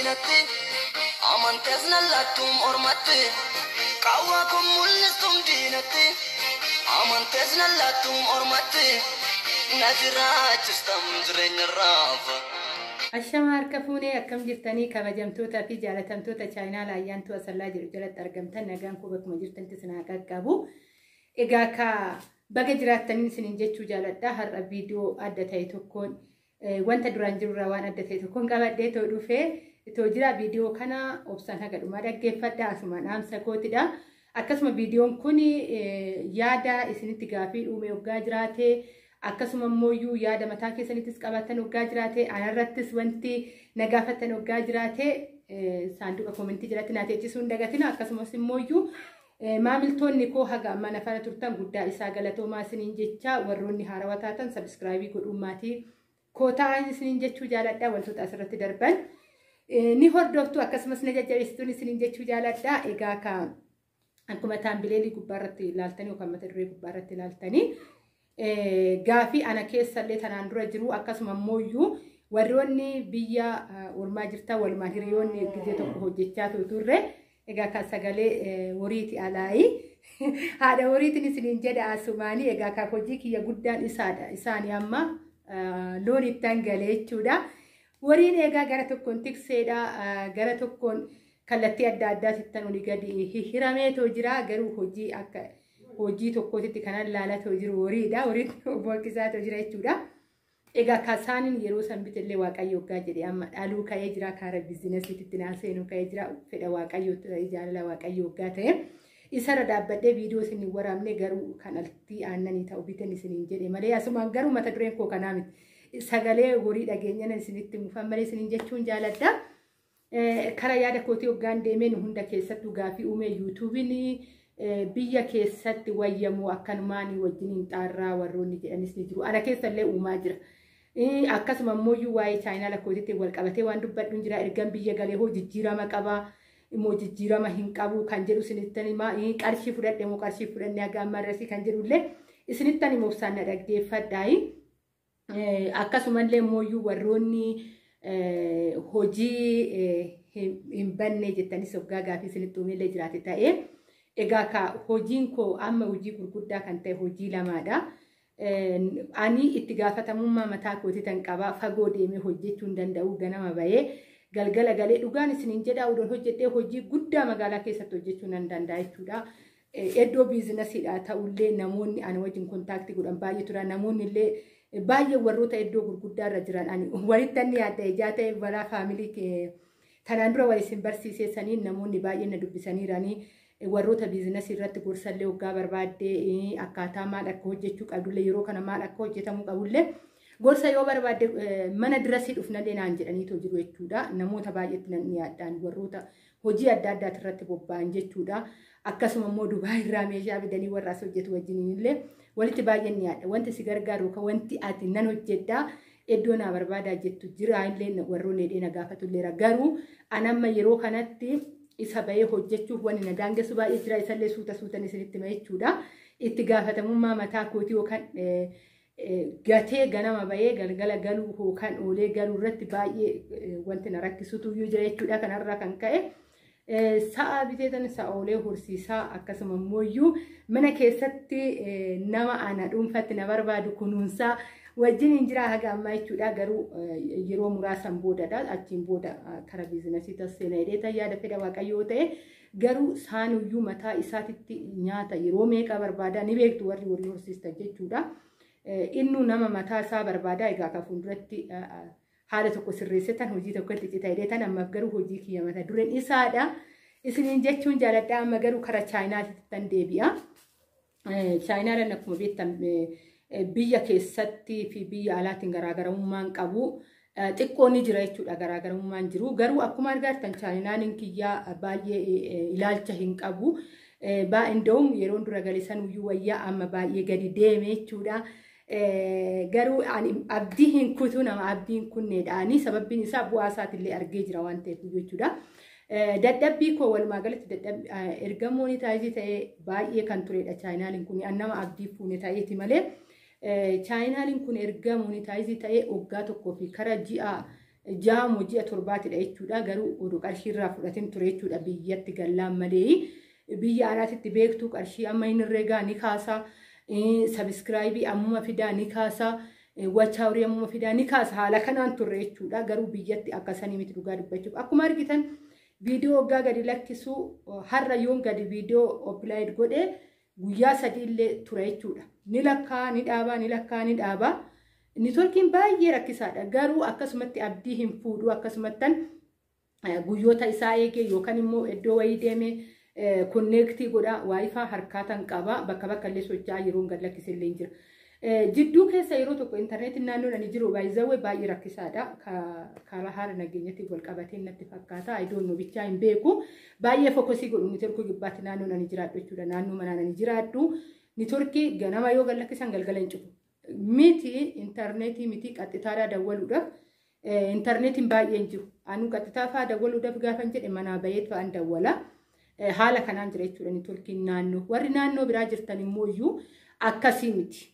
diinatti, amantees na laattuum ormatti, qaawwaa kun mul'istuum diinatti, amantees na laattuum ormatti, na jiraachistam jireenya raafa. Ashama harka fuunee, akkam jirtanii? Kabajamtootaa fi jaalatamtoota chaayinaa Ayyaantuu Asallaa jedhu jalatti argamtan, nagaan koo bakkuma jirtanitti isin haa qaqqabu. Egaa ka baga jiraattanii isiniin jechuu jaaladha. Har'a viidiyoo adda ta'e tokkoon, wanta duraan jirurraa waan adda ta'e tokkoon qabadhee too dhufee itoo jira. Viidiyoo kana obsaan haga dhumaa dhaggeeffadha. Asumaan dhaamsa kootidha. Akkasuma viidiyoon kun yaada isinitti gaafii uume hoggaa jiraate, akkasuma immoo yaada mataa keessanittis qabaatan hoggaa jiraate, anarrattis wanti na gaafatan hoggaa jiraate, saanduqa koomentii jalatti naa teechisuu hin dagatina. Akkasumas immoo maamiltoonni koo haga amma na faana turtan guddaa isaa galatoomaa isiniin jecha, warroonni haarawaa taatan subscribe godhuun maatii koo ta'an isiniin jechuu jaaladha. Wantoota asirratti darban ni hordoftu, akkasumas na jajjabeessituun isiniin jechuu jaaladha. Egaa ka akkuma thumbnail gubbaarratti ilaaltanii yookaan mata duree gubbaarratti ilaaltanii, gaafii ana keessallee tanaan dura jiru, akkasuma immoo warroonni biyya ormaa jirtan walumaan hiriyoonni gizee tokko hojjechaa turre. Egaa kan sagalee horiiti alaayi, haadha horiitiin isiniin jedha asumaanii. Egaa kan hojii kiyya guddaan isaadha, isaanii amma loon ittaan galee jechuudha. Horiin egaa gara tokkoon tikseedha, gara tokkoon kallattii adda addaatti olii gadi hihirameetoo jira. Garuu hojii akka hojii tokkootitti kanan laalatoo jiru horiidha. Horiin boqqisaatoo jira jechuudha. Egaa kasaaniin yeroo san bitellee Waaqayyo hoggaa jedhee amma dhaluu ka'ee jira. Kaara businessiitti naa seenuu ka'ee jira. Fedha Waaqayyoo ta'e, jaalala Waaqayyoo hoggaa ta'e. Isarra dhaabbadhee viidiyoo isin hin waraabne, garuu kan altii aannanii ta'u bitan isiniin jedhe malee, asumaan garuu mata dureen koo kanaa miti. Sagalee horii dhageenyana isinitti mufan malee isiniin jechuun jaaladha. Kara yaada kootii hoggaan deemeen hunda keessattuu gaafii uumee, YouTubeiin biyya keessatti wayyamoo akkanumaan wajjiniin xaarraa warroonni jedhanis ni jiru. Ana keessallee uumaa jira. Akkasuma immoo waa'ee chaayinaa lakkootitti wal qabatee waan dubbadhu jira. Ergan biyya galee hoo jijjiirama qabaa immoo jijjiirama hin qabu kan jedhu isinittan himaa. Qarshii fudhadhe moo qarshii fudhanne haga ammaa irratti kan jedhullee isinittan himaa, obsaan na dhaggeeffadhaayi. Akkasumallee immoo warroonni hojii hin banne jettanis hoggaa gaafii isinitti uumellee jiraate ta'ee, egaa ka hojiin koo amma hojii gurguddaa kan ta'e hojii lamaadha. Ani itti gaafatamummaa mataa kootii tan qabaa, fagoo deemee hojjechuu hin danda'u. Ganama bahee galgala galee, dhugaan isiniin jedhaa, odoon hojjedhee hojii guddaa magaalaa keessatti hojjechuu nan danda'a jechuudha. Iddoo businessiidha ta'ullee namoonni ani wajjin contact godhan baay'ee tura. Namoonni illee baay'ee warroota iddoo gurguddaa irra jiran ani walitti inni yaadda ijaa ta'e balaa family tanaan dura wal isin barsiisee saniin namoonni baay'een na dubbisaniiranii, warroota business irratti gorsallee hoggaa barbaaddee, akkaataa maal akka hojjechuu qabdullee, yeroo kana maal akka hojjetamuu qabullee gorsa yoo barbaadde mana dirasii dhufnallee naan jedhaniitu jiru jechuudha. Namoota baay'eetti nan dhiyaadhaan warroota hojii adda addaati irratti bobba'an jechuudha. Akkasuma immoo Dubaay irraa meeshaa fidanii warra as hojjetu wajjiniin illee walitti baay'een dhiyaadha. Wanti si gargaaru kan wanti ati nan hojjedhaa iddoo naa barbaadaa jettu jira illee, warroonni hidhee na gaafatu illee. Garuu an amma yeroo kanatti isa bahee hojjechuuf wanni na daangessu baay'ee jira. Isallee suuta suutan isinitti hima jechuudha. Itti gaafatamummaa mataa kootii yookaan gatee ganama bahee galgala galuu yookaan oolee galuu irratti baay'ee wanti na rakkisutu iyyuu jira jechuudha. Kanarraa kan ka'e sa'a biteetan sa'a oolee horsiisaa, akkasuma immoo mana keessatti nama ana dhuunfatti na barbaadu kunuunsaa wajjin hin jira haga ammaa jechuudha. Garuu yeroo muraasan boodadha. Achiin booda kara business tasseena jedhee yaada, fedha Waaqayyoo ta'e. Garuu saanuyyuu mataa isaatitti nyaata yeroo meeqa barbaada ni beektu warri horii horsiistan jechuudha. Innu nama mataa isaa barbaada. Egaa kan fuulduratti haala tokko sirreessitan hojii tokkotti cita jedhee, ammaaf garuu hojii kiyya mata dureen isaadha. Isiniin jechuun jaaladha. Amma garuu kara chaayinaatti tan deebi'a. Chaayinaadhaan akkuma beektan biyya keessatti fi biyya alaatiin garaagarummaan qabu. Xiqqoo ni jira jechuudha garaagarummaan jiru. Garuu akkuma argartan chaayinaan kiyyaa baay'ee ilaalcha hin qabu. Inda'uum yeroon dura gale sanuyyuu wayyaa, amma baay'ee gadi deeme jechuudha. Garuu ani abdii hin kutu, nama abdii hin kunneedhaani, sababbiin isaa bu'aa isaatillee argee jira waan ta'eef jechuudha. Dadhabbii koo walumaa galatti erga monetize ta'ee baay'ee kan turedha chaayinaaliin kun. Nama abdii fuune ta'eeti malee, chaayinaaliin kun erga monetize ta'ee waggaa tokkoo fi kara ji'a 6 ji'a 7 jechuudha. Garuu oduu qarshii irraa fudhatin ture jechuudha biyyatti gallaan malee. Biyya alaatitti beektuu qarshii amma hin herreegaa ni kaasa. Sabiskiraayibii ammuma fidaa ni kaasa. Wachaawirii ammuma fidaa ni kaasa. Haala kanaan turre jechuudha. Garuu biyyatti akkasanii miti dhugaa dubbachuuf. Akkuma argitan viidiyoo hoggaa gadi lakkisuu har'a yoon gadi viidiyoo opilaayid godhee guyyaa 3 illee ture jechuudha. Ni lakkaa ni dhaabaa ni lakkaa ni dhaabaa. Niitoorkiin baay'ee rakkisaadha. Garuu akkasumatti abdii hin fuudhu akkasumattan guyyoota isaa eegee yookaan immoo iddoo wayii deemee konneektii godha waayifaa harkaatan qaba bakka bakka illee socho'aa yeroon gad lakkise illee hin jira. Jidduu keessa yeroo tokko intarneetiin naannoon ani jiru baay'ee baay'ee rakkisaadha. Karaa haala nageenyatti wal qabatee natti fakkaata. Idoon bichaa hin beeku. Baay'ee fokkosii godhu niitoorkii gubbaatti naannoon ani jiraadhu jechuudha. Naannoo manaan ani jiraadhu niitoorkii ganama yoo gad lakkisan galgala hin cufu. Miti intarneetii miti qaxxitaadhaa dawwaluudhaaf intarneetiin baay'ee hin jiru. Anuu qaxxitaa fa'aa dawwaluudhaaf gaafan jedhe manaa bayeet fa'aan dawwala. Haala kanaan jira jechuudha niitoorkiin naannoo. Warri naannoo biraa jirtan immoo iyyuu akkasii miti.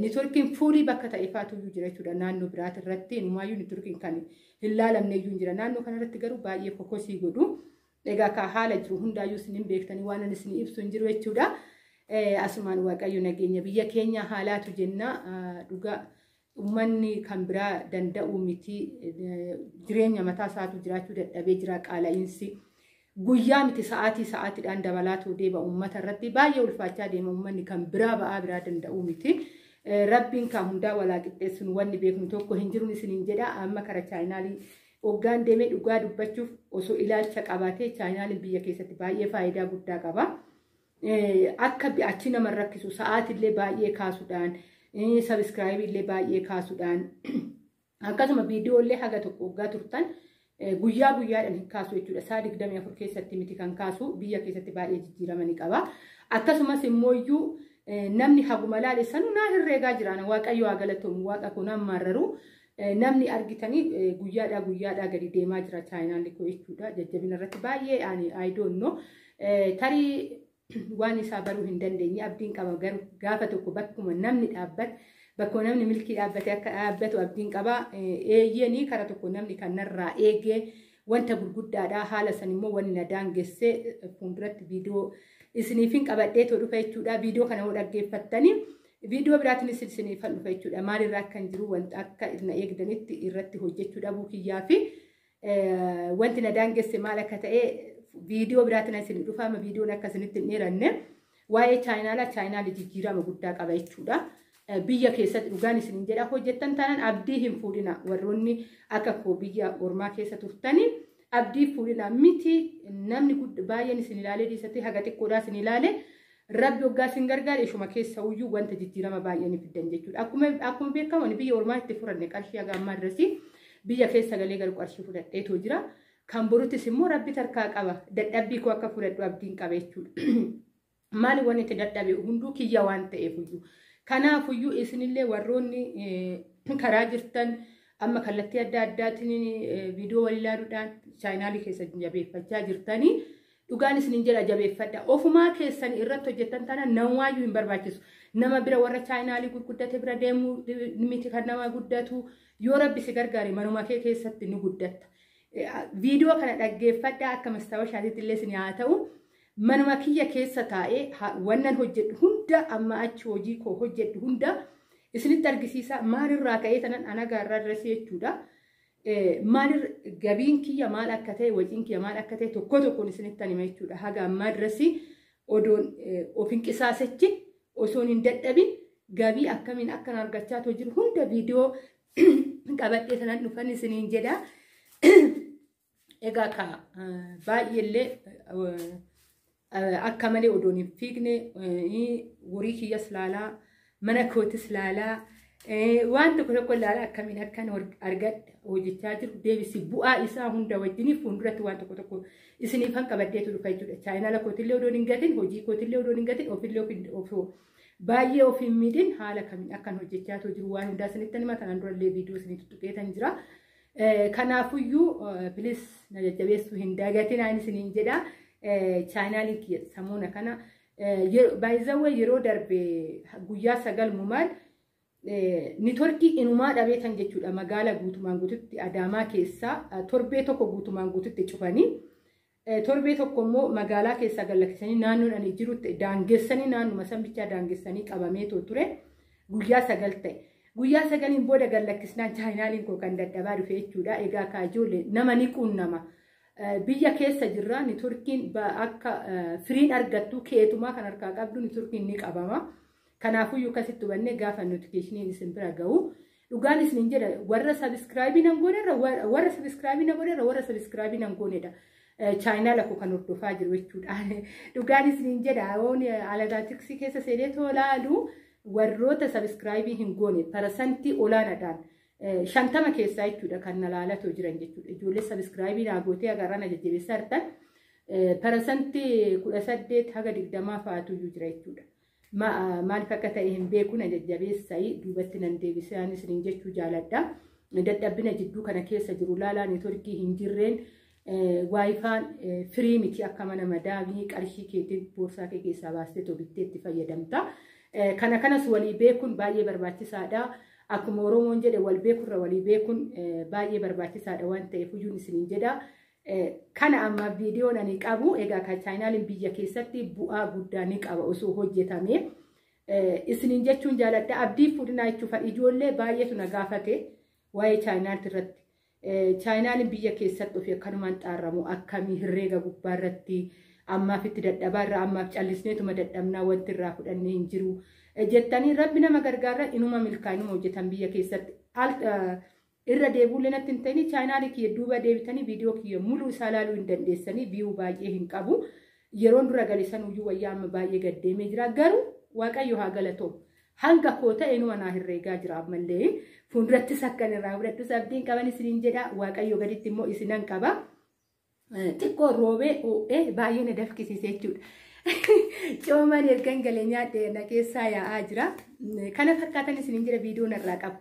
Niitoorkiin fuulii bakka ta'e fa'aatu iyyuu jira jechuudha naannoo biraati irratti. Inumaayyuu niitoorkiin kan hin laalamne iyyuu hin jira. Naannoo kanarratti garuu baay'ee fokkosii godhu. Egaa ka haala jiru hundaayyuu isiniin beektanii waan ani isinii ibsu hin jiru jechuudha. Asumaan Waaqayyo nageenya biyya keenya haalaatu jenna dhugaa uummanni kan biraa danda'u miti jireenya mataa isaatu jiraachuu dadhabee jira qaala'iinsi guyyaa miti sa'aatii sa'aatiidhaan dabalaatu deema uummata irratti baay'ee ulfaachaa deema uummanni kan biraa ba'aa biraa danda'u miti. Rabbiin kan hundaa walaa qixxeessuun wanni beeknu tokko hin jiruun isiniin jedha. Amma kara chaayinaalii hoggaan deemee dhugaa dubbachuuf osoo ilaalcha qabaatee chaayinaaliin biyya keessatti baay'ee faayidaa guddaa qaba. Akka achi nama rakkisu sa'aatillee baay'ee kaasuudhaan sabiskiraayibii baay'ee kaasuudhaan akkasuma viidiyoollee haga tokko hoggaa turtan guyyaa guyyaadhaan hin kaasu jechuudha. Sa'a 24 keessatti miti kan kaasu biyya keessatti baay'ee jijjiirama ni qaba. Akkasumas immoo iyyuu namni haguma laale sanuu naa herreegaa jira. Waaqayyo haa galatoomu waaqa kun hammaarraru. Namni argitanii guyyaadhaa guyyaadhaa gadi deemaa jira chaayinaalli koo jechuudha. Jajjabina irratti baay'ee ani I don't know. Tarii waan isaa baruu hin dandeenye abdiin qaba garuu gaafa tokko bakkuma namni dhaabbate bakkuma namni milkii dhaabbate akka dhaabbatu abdiin qaba. Eeyyanii kara tokko namni kan narraa eegee wanta gurguddaadha. Haala san immoo wanni na daangessee fuulduratti viidiyoo isiniifin qabadhee too dhufa jechuudha. Viidiyoo kana yoo dhaggeeffattanii viidiyoo biraatiinis isiniifan dhufa jechuudha. Maalirraa akkan jiru wanta akka na eegdanitti irratti hojjechuu dhabuu kiyyaa fi wanti na daangesse maal akka ta'e viidiyoo biraatiin isin dhufa. Amma viidiyoon akka isinitti hin dheeranne waa'ee chaayinaalaa chaayinaalli jijjiirama guddaa qaba jechuudha. Biyya keessatti dhugaan isiniin jedha hojjettan taanaan abdii hin fuudhina. Warroonni akka koo biyya ormaa keessa turtanii abdii fuudhina miti. Namni baay'een isin ilaalee dhiisatti haga xiqqoodhaa isin ilaalee rabbi hoggaa isin gargaare ishuma keessa iyyuu wanta jijjiirama baay'ee ni fiddan jechuudha. Akkuma beekamu biyya ormaa itti furanne qarshii haga ammaa irratti biyya keessa galee galu qarshii fudhadheetoo jira. Kan boruttis immoo rabbi tarkaa qaba. Dadhabbii koo akka fudhadhu abdiin qaba jechuudha. Maali wanni itti dadhabe hunduu kiyya waan ta'eef iyyuu. Kanaafuyyuu isinillee warroonni karaa jirtan amma kallattii adda addaatiin viidiyoo wal ilaaluudhaan chaayinaalii keessa jabeeffachaa jirtanii dhugaan isiniin jedha jabeeffadha. Ofumaa keessan irratti hojjettan taanaan namaayyuu hin barbaachisu. Nama bira warra chaayinaalii gurguddate bira deemuu miti kan nama guddatu yoo rabbi si gargaare manuma kee keessatti ni guddatta. Viidiyoo kana dhaggeeffadhaa akka mastaawashaatiitti illee isin haa ta'u. Manuma kiyya keessa taa'ee wannan hojjedhu hunda amma achi hojii koo hojjedhu hunda isinitti argisiisa. Maalirraa ka'ee tanan anagaarraa dirasii jechuudha. Maalir gabiin kiyya maal akka ta'e waciin kiyya maal akka ta'e tokko tokkoon isinitti hima jechuudha. Haga ammaa dirasii odoon of hin qisaasechi osoon hin dadhabin gabii akkamiin akkan argachaa jiru hunda viidiyoo qabadhee tanan dhufan isiniin jedha. Egaa ka baay'eellee akka malee odoon hin fiigne horii kiyyas laalaa mana kootis laalaa waan tokko tokko laalaa akkamiin akkan argadhe hojjechaa jiru deebisi bu'aa isaa hunda wajjin fuulduratti waan tokko tokko isiniifan qabadheetu dhufa jechuudha. Chaayinaala kootillee odoon hin gatin hojii kootillee odoon hin gatin ofillee baay'ee of hin miidhin haala kamiin akkan hojjechaa jiru waan hundaa isinitti hima. Kanaan durallee viidiyoo isinii tuttuqeetan jira. Kanaafuyyuu pilis na jajjabeessuu hin dagatin ani isiniin jedha. Chaayinaaliin kiyya samuuna kana baay'izawwee yeroo darbe guyyaa 9 mumaal Niitworkii inumaa dhabeetan jechuudha magaala guutumaan guututti Adaamaa keessaa torbee tokko guutumaan guututti cufanii torbee tokko immoo magaalaa keessaa gallakkisanii naannoon ani jirutti daangessanii naannuma sanbichaa daangessanii qabameetoo ture guyyaa 9 ta'e. Guyyaa 9 booda gallakkisnaan chaayinaaliin koo kan dadhabaa dhufe jechuudha. Egaa kaa ijoollee nama ni quunnama. Biyya keessa jirra niitworkiin akka firiin argattu keetumaa kan harkaa qabdu niitworkiin ni qabama. Kanaafuyyuu akkasitti hubannee gaafa notifikashiniin isin bira ga'u dhugaan isin jedha warra sabiskiraayibii nan goonerra warra sabiskiraayibii nan goonerra warra sabiskiraayibii nan goonedha. Chaayinaala koo kan hordofaa jiru jechuudha. Dhugaan isin jedha oon alagaatiksii keessa seenee tolaalu warroota sabiskiraayibii hin goone parasantii olaanaadhaan 50 keessaa jechuudha kan na laalatoo jiran jechuudha. Ijoollee sabiskiraayibii naa gootee agarraa na jajjabeessaa jirtan parasantii 18 haga 20 fa'aatu jira jechuudha. Maaliif akka ta'e hin beeku na jajjabeessaayi duubatti nan deebisee isiniin jechuu jaaladha. Dadhabbina jidduu kana keessa jiru laalaa niitworkii hin jirreen waayifaan firii miti akka mana madaamii qarshii keetiin boorsaa kee keessaa baastee tobittee itti fayyadamta. Kana kanas walii beekuun baay'ee barbaachisaadha. Akkuma Oromoon jedhe wal beekurra walii beekuun baay'ee barbaachisaadha waan ta'eef iyyuu isiniin jedha. Kana amma viidiyoon ani qabu egaa kan chaayinaaliin biyya keessatti bu'aa guddaa ni qaba osoo hojjetame. Isiniin jechuun jaaladha. Abdii fuudhinaa jechuuf ijoollee baay'eetu na gaafate waa'ee chaayinaalitti irratti. Chaayinaaliin biyya keessatti ofii akkanumaan xaaramu akkamii herreega gubbaa irratti ammaaf itti dadhabaa irraa ammaaf callisneetuma dadhabnaa wanti irraa fudhannee hin jiru. Jettanii rabbi nama gargaara inuma milkaa'inuma hojjetan biyya keessatti. Irra deebi'uullee natti hin ta'in chaayinaalii kiyya duuba deebitanii viidiyoo kiyya muluu isaa ilaaluu hin dandeessanii viyuu baay'ee hin qabu. Yeroon dura gale sanuyyuu wayyaa amma baay'ee gaddeemee jira. Garuu Waaqayyo haa galatoomu. Hanga koo ta'e inuma naa herreegaa jira ammallee. Fuuldurattis akkan irraa fudhadhus abdiin qaban isiniin jedha. Waaqayyo gaditti immoo isinan qaba. Xiqqoo roobee ho'ee baay'ee na dafkisiise jechuudha. Coomaan ergan galee nyaadhe na keessaa yaa'aa jira. Kana fakkaatan isiniin jedha viidiyoo narraa qabu.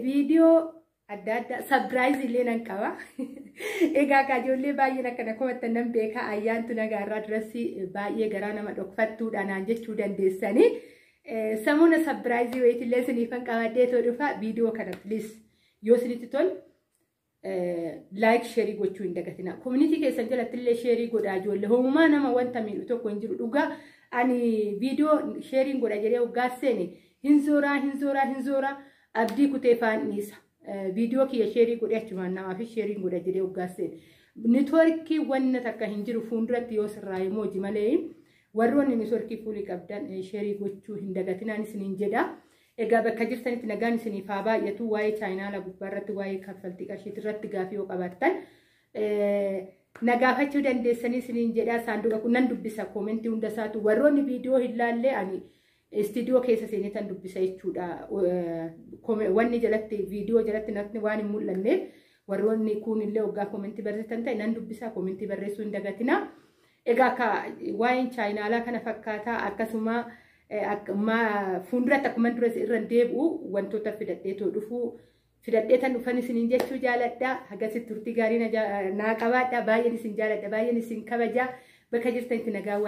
Viidiyoo adda addaa sabpiraayiz illee nan qaba. Egaa ijoollee baay'een akkana komattan nan beeka ayyaantu nagaarraa duras baay'ee garaa nama dhokfattuudha naan jechuu dandeessanii. Samuuna sabpiraayizii wayiitillee isiniifan qabadhee too dhufa viidiyoo kana please yoo isinitti tole laayik sheerii gochuu hin dagatina. Koominitii keessan jalatti illee sheerii godhaa ijoollee homumaa nama wanta miidhu tokko hin jiru dhugaa ani viidiyoo sheeriin godha jedhee hoggaa seene hin zooraa hin zooraa hin zooraa abdii kutee faan dhiisa. Viidiyoo kiyya sheerii godhee achumaan namaaf sheeriin godha jedhee hoggaa seene. Niitworkii wanna takka hin jiru fuulduratti yoo sirraa immoo hojii malee warroonni niitworkii fuulii qabdan sheerii gochuu hin dagatinaan isiniin jedha. Egaa bakka jirtanitti nagaan isiniif haa baay'atu waa'ee chaayinaala gubbaa irratti waa'ee kaffaltii qarshiitii irratti gaafii yoo qabaattan na gaafachuu dandeessanii isiniin jedha. Saanduqa kun nan dubbisa koomentii hunda isaatu warroonni viidiyoo hin laalle ani istiidiyoo keessa seenee tan dubbisa jechuudha. Wanni jalatti viidiyoo jalatti natti waan hin mul'anneef warroonni kunillee hoggaa koomentii barreessan ta'e nan dubbisa koomentii barreessuu hin dagatina. Egaa akka waa'een chaayinaalaa kana fakkaataa akkasuma fuulduratti akkuma dura irra deebi'u wantoota fidadhee too dhufu fidadhee tan dhufan isiniin jechuu jaaladha. Hagasitti turtii gaarii naa qabaadha. Baay'een isin jaaladha. Baay'een isin kabaja. Bakka jirtanitti nagaa.